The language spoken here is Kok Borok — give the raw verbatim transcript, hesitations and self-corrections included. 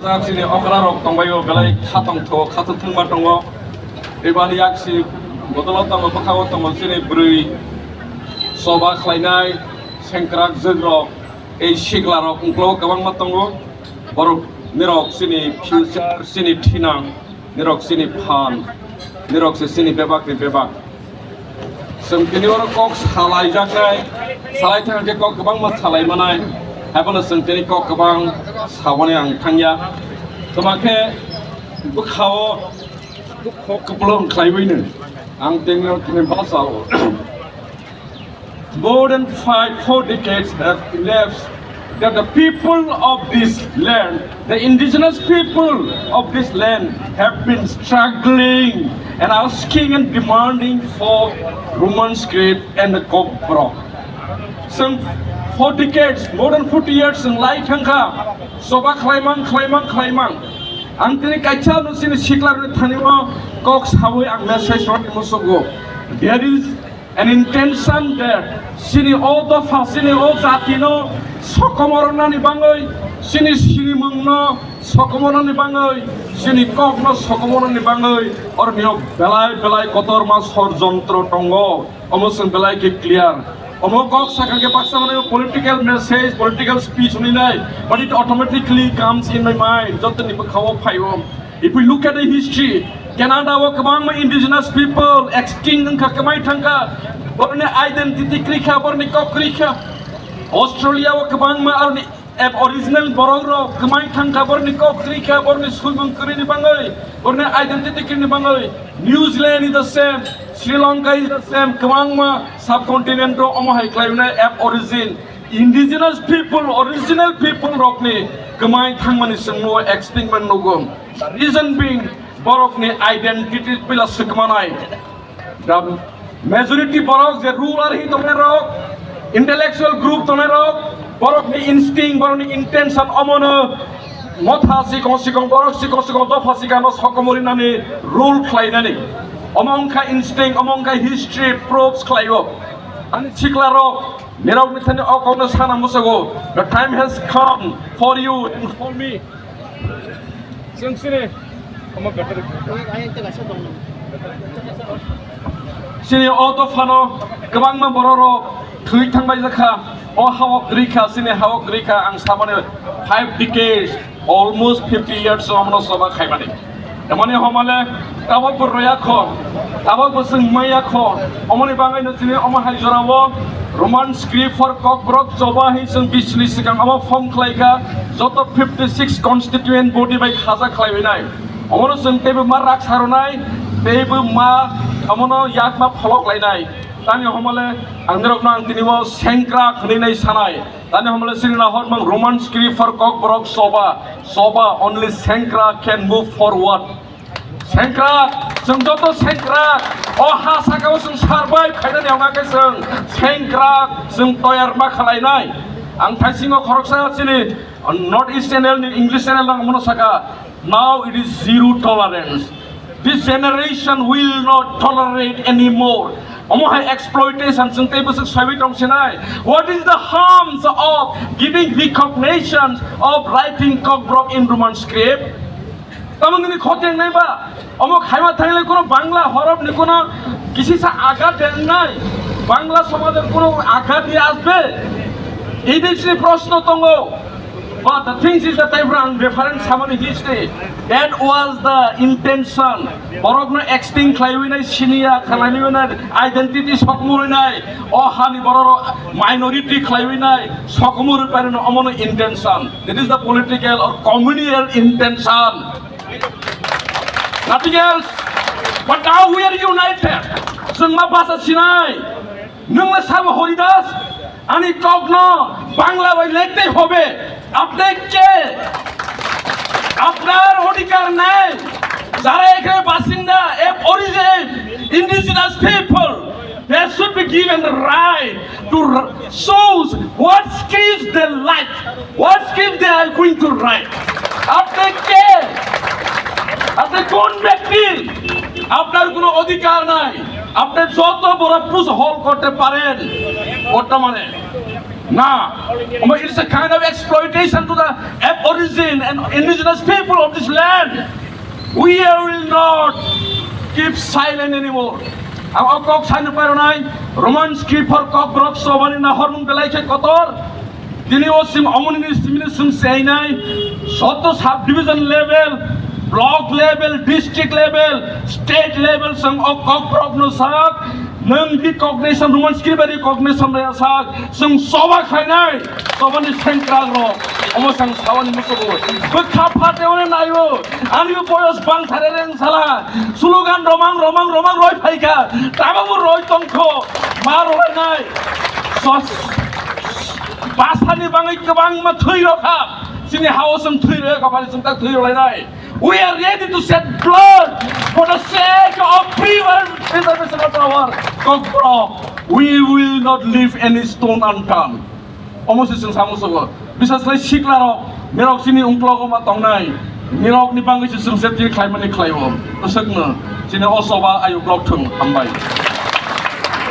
Chini okra rok tongbaio, belai khatong tho, khathang thangma tongo. Ebani yaksi bodolo tongo, bwkha o tongo chini bwrwi choba khlainai, sengkrak jwk rok, ei sikla rok ungklo kwbangma tongo. Borok nirok chini future, chini thinang, nirok chini phan, nirok se chini bebak ni bebak. Chwng tini oro kok salaijaknai, salai thangkhe kok kwbangma salai manai, haiphano chwng tini kok kwbang saboni ang thangya. Twma khe bwkhao kok kwplwng khlaiwino ang tini oro tini bachao. More than five, four decades have elapsed that the people of this land, the indigenous people of this land, have been struggling and asking and demanding for Roman script and the Kokborok. Some four decades, more than forty years in lai thangkha, soba khlaimang, khlaimang, khlaimang. Ang tini kaisa no chini sikla rwni thani o kok sawi ang message rwni musugo. There is an intention there, chini o dopha, chini o jati no sokomornani bangwi, chini sinimung no sokomornani bangwi, chini kok no sokomornani bangwi, orni o belai belai kotorma sorjontro tongo. Omo chwng belai khe clear. Omo kok sakha khe baksa manwi political message, political speech hwnwi nai, but it automatically comes in my mind, jotoni bwkhao phaio. If we look at the history, Canada o kwbangma indigenous people extinct wngkha, kwmai thangkha, borokni identity kwrwi kha, borokni kok kwrwi kha. Australia o kwbangma aroni Ab-, original borok rok kwmai thangkha, borokni kok kwrwi kha, borokni sulbung kwrwini bangwi, borokni identity kwrwini bangwi. New Zealand is the same, Sri Lanka is the same, kwbangma subcontinent o omo hai khlaiwi nai Aborigine, indigenous people, original people rokni kwmai thangmani chwngno extinct man nugo. The reason being, borokni identity pila swkmanai. The majority borok je ruler hi tongnai rok, intellectual group tongnai rok, borokni instinct, borokni intention omono motha sikong sikong, borok sikong sikong dopha sikano sokomori nani rule khlainani. Omo wngkha instinct, omo wngkha history proves khlaio. Ani sikla rok, nirok ni thani o kokno sana musugo. The time has come for you and for me. Chwng sini, omo battery. Sini o dophano kwbangma borok rok thwi thangbai jakha. O hao kwrwi kha, sini hao kwrwi kha, ang samani five decades, almost fifty years omono soba khaimani. Emoni homale tabok bo roya kho, tabok bo chwng maya kho. Omoni bangwi no chini omo hai jorao Roman script for Kokborok choba hi chwng bisni sikang omo form khlai kha. Joto fifty six constituent body bai khaja khlaiwi nai. Omono chwng teibo ma rak sarunai, teibo ma omono yakma pholok lainai. Tani homale ang nirokno ang tini bo sengkrak hwnwi nai sanai. Tani homole sini na hor mang Roman script for Kokborok soba, soba only sengkrak can move forward. Sengkrak, chwng joto sengkrak, o ha sakao chwng survive khainani hwnga khe chwng sengkrak, chwng toyar ma khlainai. Ang thaisingo khoroksa chini North East channel ni English channel rok mono saka, now it is zero tolerance. This generation will not tolerate anymore. Omo hai exploitation chwng tei bwswk saiwi tong sinai. What is the harms of giving recognition of writing Kokborok in Roman script? Tamo nini khoti wngnai ba? Omo khaima thangle kono Bangla horop ni kono kisi sa agat de wngnai. Bangla somaj er kono agat ni asbe. Ei desh ni proshno tongo. But the thing is that I'm reference samani history. That was the intention. Borokno extinct khlaiwi nai, siniya khlaiwi nai, identity sokmurwi nai, o hani borok minority khlaiwi nai, sokmurwi pairino omono intention. That is the political or communal intention. Nothing else. But now we are united. Chwng ma basa sinai. Nwng na sabo Horidas, ani kokno Bangla bai lekte hobe. Apne ke? Apnar odhikar nei. Jara ekhane basinda, aborigine, indigenous people, they should be given the right to r-, choose what scripts they like. What script they are going to write? আপনি কে? আপনি কোন ব্যক্তি? আপনার কোনো অধিকার নাই। আপনি যত বড় পুজ হল করতে পারেন বর্তমানে। Na, omo, it's a kind of exploitation to the Aborigine and indigenous people of this land. We will not keep silent anymore. Ang o kok sani paronai, Roman script for Kokborok Sobani nahormung belai khe kotor. Tini o sing omoni ni simi sing seinai, soto sub division level, block level, district level, state level sing o Kokborok no sak, nang recognition, Roman script recognition ya sak, sing soba khainai, sobani sengkrak rok, omo sang sabani musugo, bwkha phate one nayo, ani boyos bang sare reng sala, slogan romang romang romang roi phaikha, tababo roi tongkho, ma roi nai, sos, Basani bangwi kwbangma thwi rokha. Chini hao chwng thwi rwya kha, phani chwng tak thwi rwlainai. We are ready to shed blood for the sake of pre-, preservation of our Kokborok. We will not leave any stone unturned. Omo se chwng samo sobo. Bisas khlai sikla rok, nirok chini ungklogo ma tongnai. Nirok ni bangwi se chwng se twi khlaimani khlaibo. Bwswkno chini o soba ayu blok thung hambai.